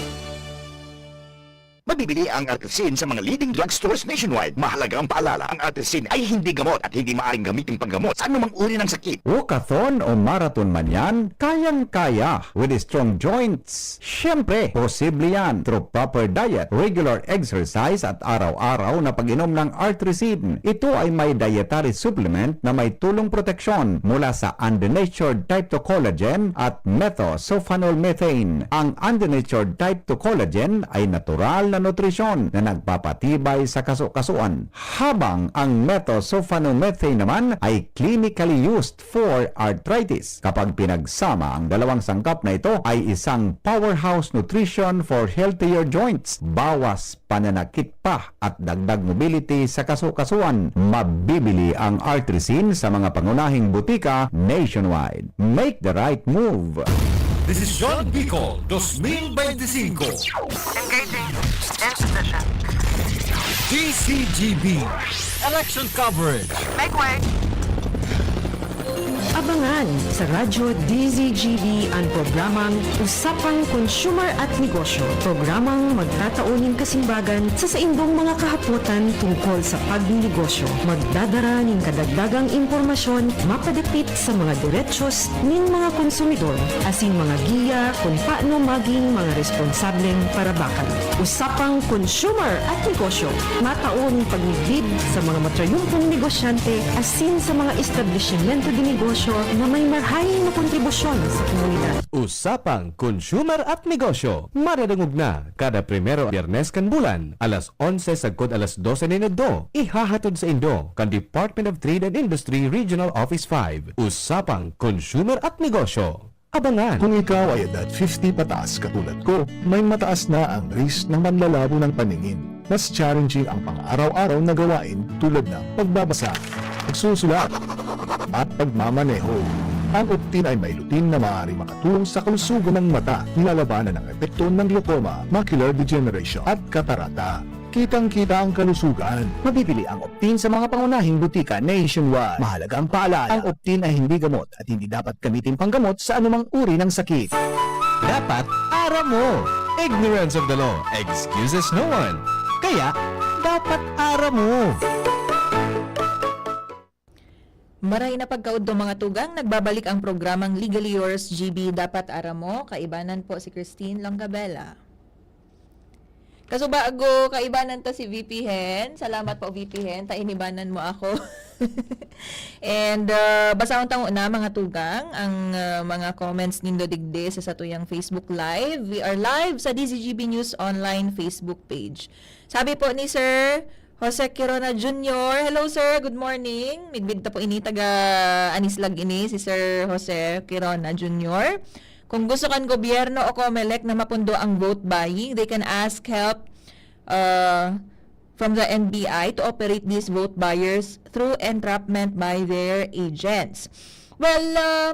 Mabibili ang Artrisin sa mga leading drugstores nationwide. Mahalaga ang paalala, ang Artrisin ay hindi gamot at hindi maaaring gamitin panggamot sa anumang uri ng sakit. Walkathon o marathon man yan, kayang-kaya with strong joints. Siyempre, posible yan through proper diet, regular exercise at araw-araw na pag-inom ng Artrisin. Ito ay may dietary supplement na may tulong proteksyon mula sa undenatured type two collagen at methylsulfonylmethane. Ang undenatured type two collagen ay natural na nutrisyon na nagpapatibay sa kasukasuan, habang ang methylsulfonylmethane naman ay clinically used for arthritis. Kapag pinagsama, ang dalawang sangkap na ito ay isang powerhouse nutrition for healthier joints. Bawas pananakit pa at dagdag mobility sa kasukasuan. Mabibili ang Artrisin sa mga pangunahing butika nationwide. Make the right move! Desisyon Bicol twenty twenty-five. Engaging. In position. D C G B. Election coverage. Make way. Abangan sa Radyo D Z G B an programang Usapang Consumer at Negosyo, programang magtatao nin kasimbagan sa saindong mga kahapotan tungkol sa pagnenegosyo. Magdadara nin kadagdagang impormasyon mapadapit sa mga derechos nin mga konsumidor asin mga giya kun paano magin mga responsableng parabakan. Usapang Consumer at Negosyo, matao nin pagmidbid sa mga matrayumpong negosyante asin sa mga establisimyento de negosyo na may marahay na kontribusyon sa komunidad. Usapang Consumer at Negosyo, madadangog na kada primero Biyernes kan bulan, alas onse sagkod alas dose nin udto. Ihahatod saindo kan Department of Trade and Industry Regional Office five. Usapang Consumer at Negosyo. Abangan! Kung ikaw ay edad fifty pataas katulad ko, may mataas na ang risk ng manlalabo ng paningin. Mas challenging ang pang-araw-araw na gawain tulad ng pagbabasa, pagsusulat, at pagmamaneho. Ang Optin ay may lutein na maaaring makatulong sa kalusugan ng mata, nilalabanan ang epekto ng glaucoma, macular degeneration, at katarata. Kitang-kita ang kalusugan. Mabibili ang Optin sa mga pangunahing butika nationwide. Mahalagang paalala, ang Optin ay hindi gamot at hindi dapat gamitin panggamot sa anumang uri ng sakit. Dapat aram mo! Ignorance of the law excuses no one. Kaya, dapat aram mo! Maray na pagkaudto, mga tugang, nagbabalik ang programang Legally Yours, G B Dapat Aram Mo. Kaibanan po si Christine Longabella. Kasubago, kaibanan ta si V P Hen. Salamat po, V P Hen, ta inibanan mo ako. And uh, basahon ta na, mga tugang, ang uh, mga comments nindo digdi sa satuyang Facebook Live. We are live sa D Z G B News Online Facebook page. Sabi po ni Sir Jose Quirona Junior. Hello, sir. Good morning. Midbid ta po ini, taga Anislag ini, si Sir Jose Quirona Junior. Kung gusto kan gobyerno o Comelec na mapundo ang vote buying, they can ask help uh, from the N B I to operate these vote buyers through entrapment by their agents. Well, uh,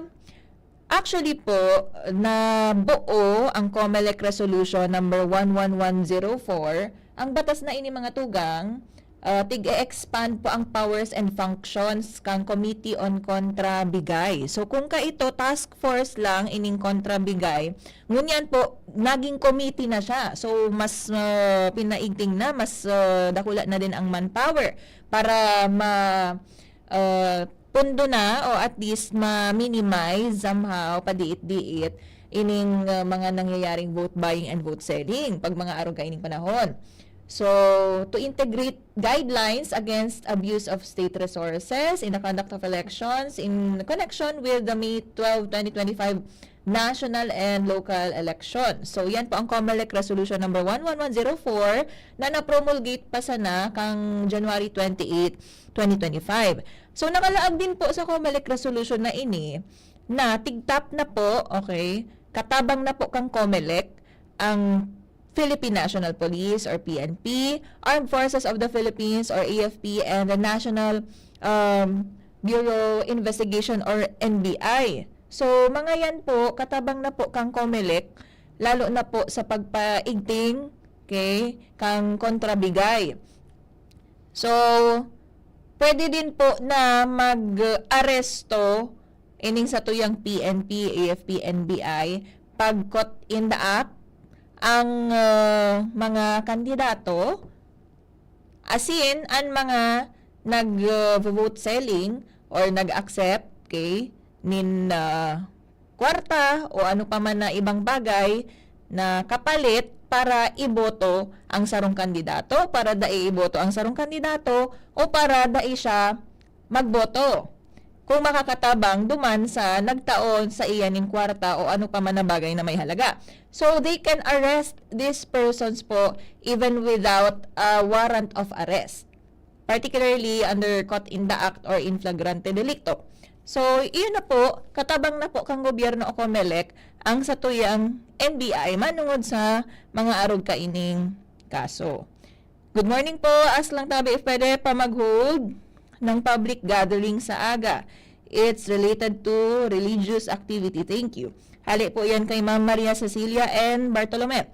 actually po, nabuo ang Comelec Resolution number one one one zero four, ang batas na ini, mga tugang, uh, tig-e-expand po ang powers and functions kan Committee on Kontra Bigay. So, kung kaito, task force lang ining Kontra Bigay, ngunyan po, naging committee na siya. So, mas uh, pinaigting na, mas uh, dakula na din ang manpower para ma uh, pundo na o at least ma-minimize somehow, padiit-diit, ining uh, mga nangyayaring vote buying and vote selling pag mga arog kaining panahon. So, to integrate guidelines against abuse of state resources in the conduct of elections in connection with the May twelve, twenty twenty-five national and local election. So, yan po ang Comelec Resolution number one one one zero four na na-promulgate pa sana kang January twenty-eight, twenty twenty-five. So, nakalaag din po sa Comelec Resolution na ini na tigtap na po, okay, katabang na po kang Comelec ang Philippine National Police or P N P, Armed Forces of the Philippines or A F P, and the National um, Bureau Investigation or N B I. So, mga yan po, katabang na po kang Comelec, lalo na po sa pagpaigting, okay, kang kontrabigay. So, pwede din po na mag-aresto ining satuyang P N P, A F P, N B I, pag caught in the act, ang uh, mga kandidato, asin an mga nag-vote uh, selling or nag-accept, okay, nin uh, kwarta o ano pa man na ibang bagay na kapalit para iboto ang sarong kandidato, para dai iboto ang sarong kandidato, o para dai siya magboto kung makakatabang duman sa nagtaon sa iya nin kwarta o ano pa man na bagay na may halaga. So, they can arrest these persons po even without a warrant of arrest, particularly under caught in the act or in flagrante delicto. So, iyon na po, katabang na po kang gobyerno o Comelec ang satuyang N B I manungod sa mga arog kaining kaso. Good morning po. Ask lang tabi if pwede pa mag-hold ng public gathering sa aga. It's related to religious activity. Thank you. Hale po yan kay Ma'am Maria Cecilia and Bartolome.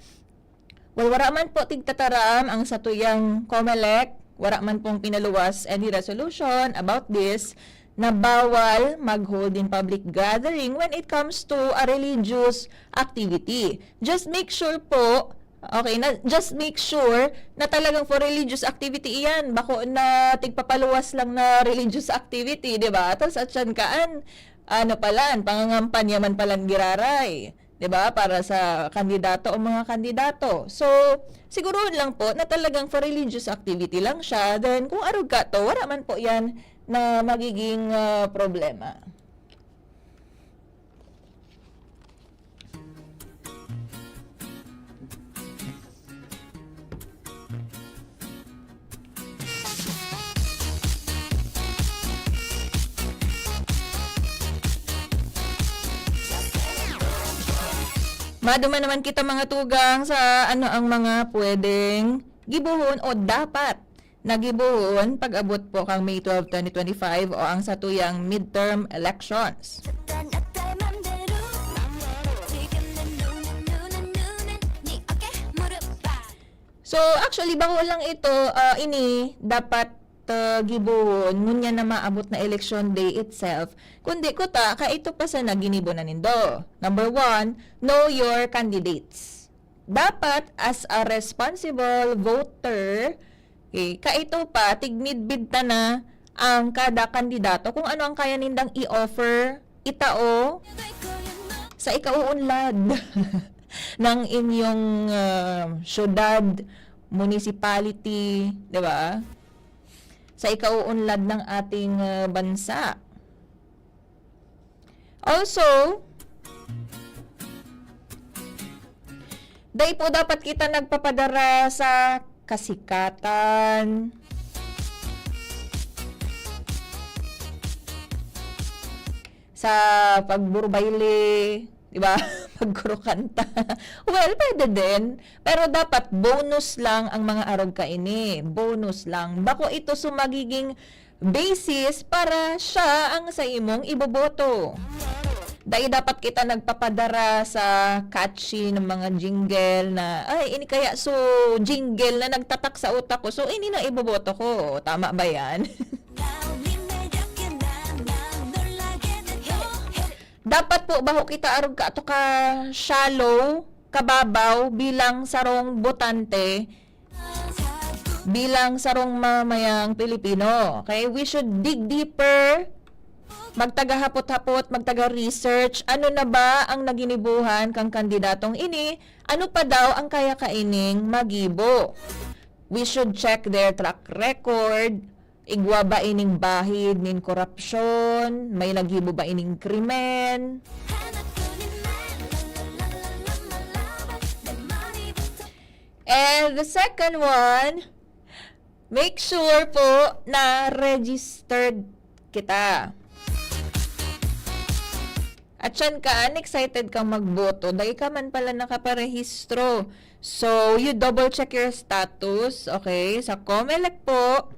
Well, wara man po tigtataram ang satuyang COMELEC, wara man pong pinaluwas any resolution about this, na bawal mag-hold in public gathering when it comes to a religious activity. Just make sure po, okay, na, just make sure na talagang for religious activity iyan, bako na tigpapaluwas lang na religious activity, di ba? Tapos atyan kaan, ano palan, pangangampanya man palan giraray, di ba? Para sa kandidato o mga kandidato. So, siguruhon lang po na talagang for religious activity lang siya. Then, kung arog ka to, wala man po yan na magiging ah, problema. Maduman naman kita, mga tugang, sa ano ang mga pwedeng gibohon o dapat na gibohon pag-abot po kang May twelve, twenty twenty-five o ang satuyang midterm elections. So, actually, bako lang ito, ah, ini dapat ah, gibohon ngunyan na maabot na election day itself, kundi kuta, kaito pa sana ginibo na nindo. Number one, know your candidates. Dapat, as a responsible voter, okay, kaito pa, tigmidbid ta na ang kada kandidato kung ano ang kaya nindang i-offer, itao sa ikauunlad ng inyong ah, syudad, municipality, di ba? Sa ikauunlad ng ating ah, bansa. Also, dai po dapat kita nagpapadara sa kasikatan, sa pagburubayle, di ba? Pagkurukanta. Well, pwede din. Pero dapat bonus lang ang mga arog kaini. Bonus lang. Bako ito so magiging basis para siya ang sa imong iboboto. Dai dapat kita nagpapadara sa catchy ng mga jingle na, "Ay, ini kaya so jingle na nagtatak sa utak ko. So, ini na iboboto ko." Tama ba yan? Dapat po, baho kita arog ka, ato ka shallow, kababaw, bilang sarong botante, bilang sarong mamayang Pilipino. Okay? We should dig deeper, magtagahapot-hapot, magtaga-research. Ano na ba ang naginibuhan kang kandidatong ini? Ano pa daw ang kaya kaining magibo? We should check their track record. Igwa ba ining bahid nin korupsyon? May naggibo ba ining krimen? And the second one, make sure po na registered kita. At siyan ka, excited kang magboto, dai ka man pala nakaparehistro. So, you double check your status, okay? Sa Comelec po.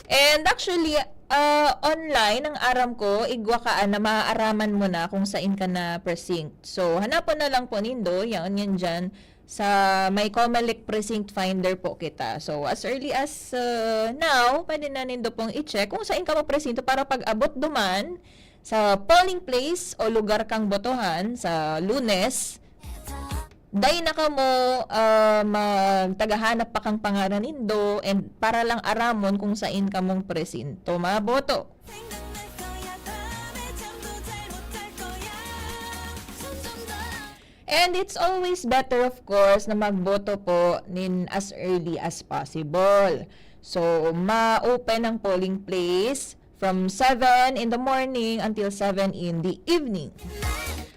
And actually, ah, online, ang aram ko, igwa ka, ah, na maaaraman mo na kung sain ka na precinct. So, hanapon na lang po nindo, yaon yan dyan, sa may Comelec Precinct Finder po kita. So, as early as, ah, now, pwede na nindo pong i-check kung sain ka mapresinto para pag-abot duman sa polling place o lugar kang botohan sa Lunes, dai na kamo, ah, magtagahanap pa kang pangaran nindo and para lang aramon kung sain kamong presinto maboto. And it's always better, of course, na magboto po nin as early as possible. So, ma-open ang polling place from seven in the morning until seven in the evening.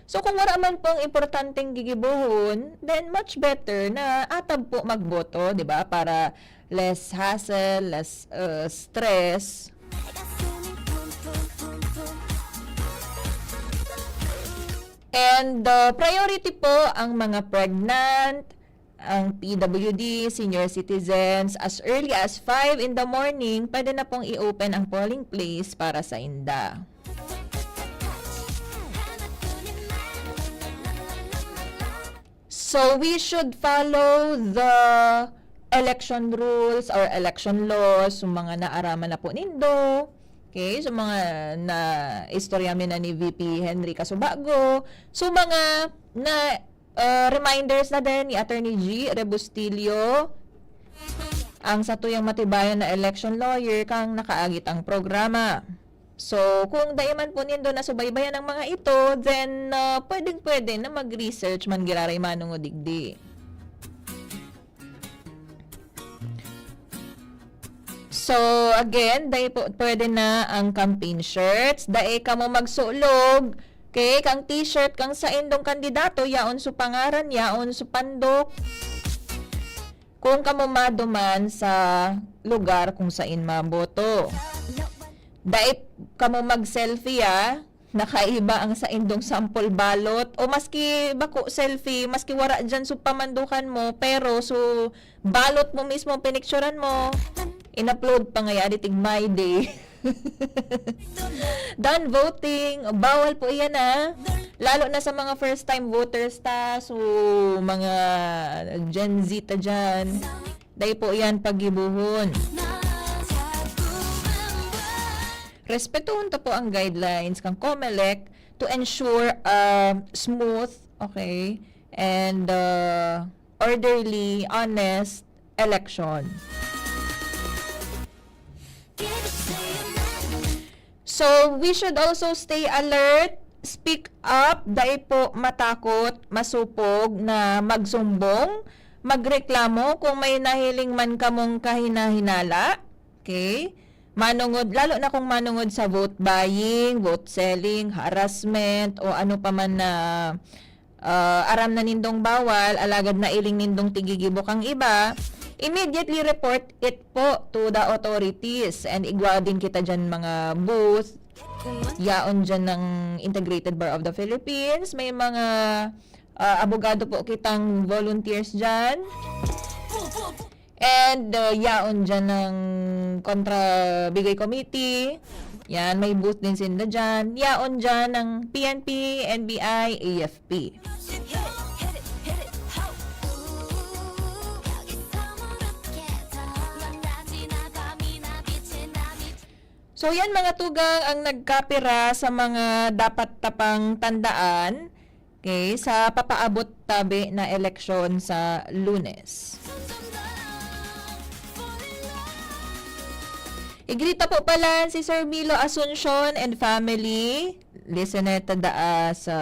So, kung wala man pong importanteng gigibohon, then much better na atab po magboto, di ba? Para less hassle, less uh, stress. And uh, priority po ang mga pregnant, ang P W D, senior citizens, as early as five in the morning, pwede na pong i-open ang polling place para sa inda. So, we should follow the election rules or election laws, yung mga naaraman na po nindo. Okay? So, mga na istorya mi na ni V P Henry Kasubago. So, mga na, uh, reminders na din ni Attorney G Rebustillo, ang satuyang matibayan na election lawyer, kang nakaagit ang programa. So, kung dai man po nindo nasubaybayan ang mga ito, then, ah, pwedeng-pwede na mag-research man giraray manongod digdi. So, again, dai po, pwede na ang campaign shirts. Dai kamo magsulog. Okay, kang t-shirt kang saindong kandidato, yaon su pangaran, yaon su pandok. Kung kamo maduman sa lugar kung sain maboto. Dai kamo mag-selfie, ah. Nakaiba ang saindong sample ballot. O maski bako selfie, maski wara dyan su pamandukan mo, pero su ballot mo mismo pinicturan mo, in-upload pa ngaya digdi tig My Day. Done voting. Bawal po iyan, ah. Lalo na sa mga first time voters ta, so mga Gen Z ta dyan. Dai po iyan paggibohon. Respetohon ta po ang guidelines kang Comelec to ensure, ah, smooth, okay, and, ah, orderly, honest election. So, we should also stay alert, speak up, dai po matakot, masupog na magsumbong, magreklamo kung may nahiling man kamong kahinahinala. Okay? Manungod, lalo na kung manungod sa vote buying, vote selling, harassment, o ano pa man na, ah, aram na nindong bawal, alagad nailing nindong tigigibo kang iba, immediately report it po to the authorities. And igwa din kita dyan mga booth. Yaon dyan ng Integrated Bar of the Philippines. May mga, ah, abogado po kitang volunteers dyan. And, uh, yaon dyan ng Kontra Bigay Committee. Yan, may booth din sinda dyan. Yaon dyan ng P N P, N B I, A F P. So, yan mga tugang ang nagkapira sa mga dapat tapang tandaan. Okay, sa papaabot tabi na eleksyon sa Lunes. Igrita po pala si Sir Milo Asuncion and family. Listener ta daa sa,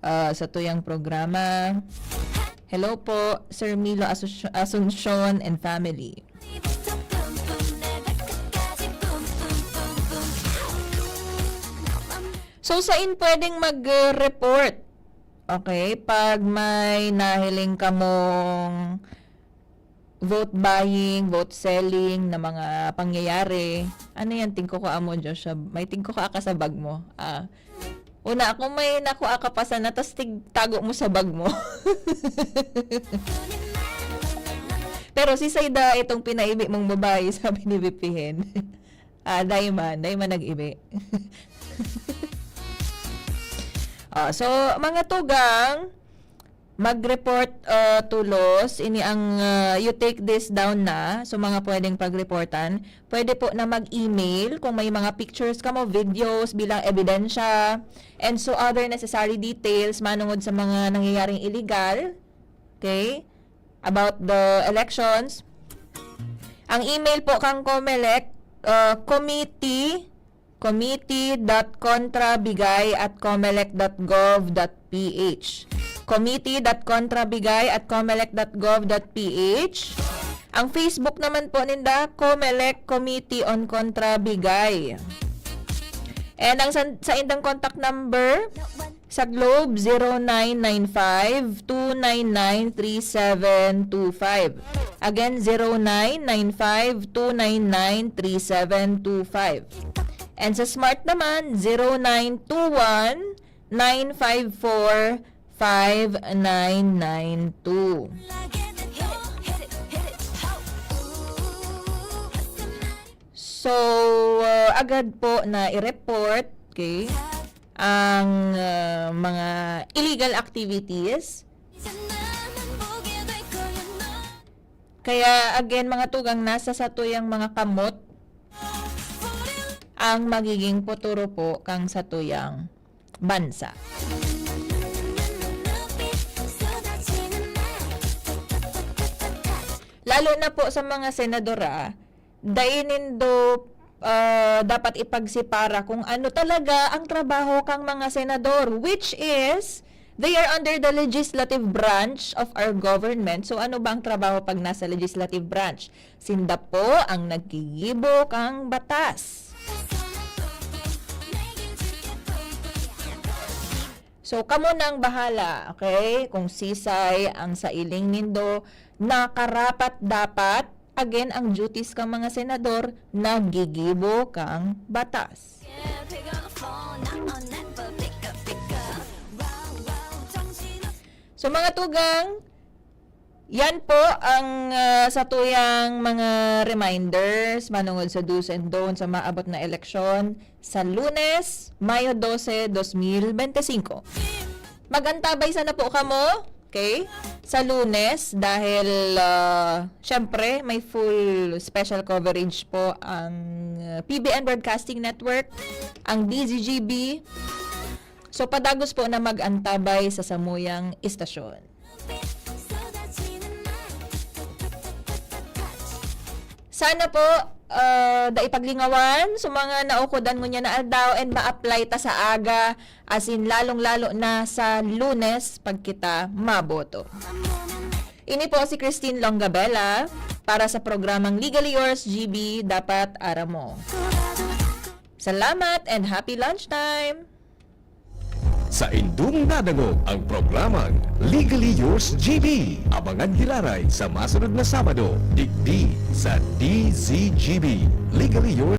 ah, sa tuyang programa. Hello po, Sir Milo Asunci-, Asuncion and family. So, sain pwedeng mag-report? Okay, pag may nahiling kamong vote buying, vote selling na mga pangyayari, ano yan, tingko ko amo, Joshua? May tingko ka kasabag mo? Ah, una, kung may nakuha ka pa sana, tas tig-, tago mo sa bag mo. Pero si Saida, itong pinaibi mong babae, sabi ni V P Hen. Ah, dai man, dai man nag-ibi. Ah, so, mga tugang, mag-report, ah, tulos. Ini ang, ah, you take this down na. So, mga pwedeng pag-reportan. Pwede po na mag-email kung may mga pictures kamo, videos bilang ebidensya, and so other necessary details manungod sa mga nangyayaring illegal. Okay? About the elections. Ang email po kang Comelec, ah, committee, committee dot contrabigay at comelec dot gov dot P H. Committee dot contrabigay at comelec dot gov dot P H. Ang Facebook naman po ninda, Comelec Committee on Contrabigay. And ang san-, saindang contact number sa Globe, zero nine nine five two nine nine three seven two five. Again, zero nine nine five two nine nine three seven two five. And sa Smart naman, zero nine two one nine five four five nine nine two. So, uh, agad po na i-report, okay, ang uh, mga illegal activities. Kaya again, mga tugang, nasa satuyang mga kamot ang magiging futuro po kang satuyang bansa. Lalo na po sa mga senadora, dai nindo ah, dapat ipagsepara kung ano talaga ang trabaho kang mga senador, which is they are under the legislative branch of our government. So ano ba ang trabaho pag nasa legislative branch? Sinda po ang naggigibo kang batas. So, kamo nang bahala, okay? Kung sisay ang sailing nindo na karapat-dapat, again, ang duties kang mga senador, naggigibo kang batas. So, mga tugang, yan po ang uh, satuyang mga reminders manungod sa do's and don'ts sa maabot na eleksyon sa Lunes, Mayo dose, dos mil bente singko. Mag-antabay sana po kamo, okay? Sa Lunes dahil uh, syempre may full special coverage po ang uh, P B N Broadcasting Network, ang D Z G B. So padagos po na mag-antabay sa samuyang istasyon. Sana po uh, dai paglingawan sa mga naukodan ngunyan na aldaw and ma-apply ta sa aga, as in lalong-lalo na sa Lunes pag kita maboto. Ini po si Christine Longabella para sa programang Legally Yours G B, dapat aram mo. Salamat and happy lunchtime! Sa indong nadangog ang programang Legally Yours G B. Abangan giraray sa masunod na Sabado, digdi sa D Z G B. Legally Yours